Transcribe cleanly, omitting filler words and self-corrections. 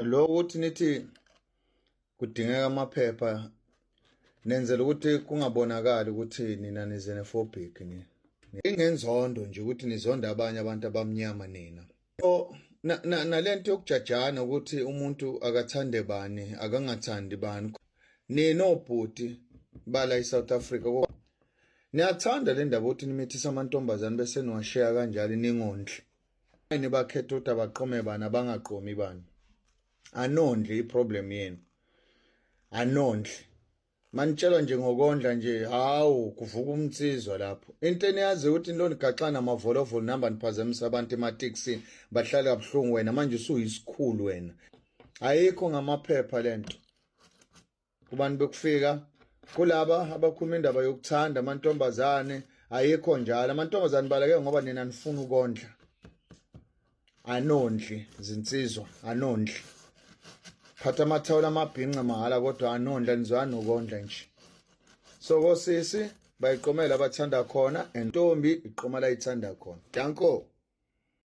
Lo ukuthi nithi kudingeka amaphepha, nenzela ukuthi kungabonakali ukuthi nina ni-xenophobic, ni ingenzondo nje ukuthi nizonda abanye abantu abamnyama nina. O nalento yokujajana ukuthi umuntu akathande bani, akangathandi bani, nina obhuti bala eSouth Africa niyathanda le ndaba ukuthi nimithisa amantombazane bese niwasheya kanjalo, ningondli. Nibakhetha ukuthi abaqome bani, abangaqomi bani. Anondli, iproblem yenu anondli. Manitshelwa nje ngokondla nje, hawu, kuvuka umnsizwa lapho. Into eniyazi ukuthi nilonigaxana amavolovolo, nihamba niphazamisa abantu ematekisini, bahlale kabuhlungu. Wena manje usuyisikhulu wena, ayikho ngamaphepha lento kubantu bekufika kulaba abakhuluma indaba yokuthanda amantombazane. Ayikho njalo, amantombazane baleke ngoba nina nifuna ukondla. Anondli zinsizwa, anondli. Phatha amathawula, amabhinca mahhala, kodwa anondla, nizwana nokondla nje. So kosisi bayiqomela abathanda khona, entombi iqoma la ithanda khona. Danko.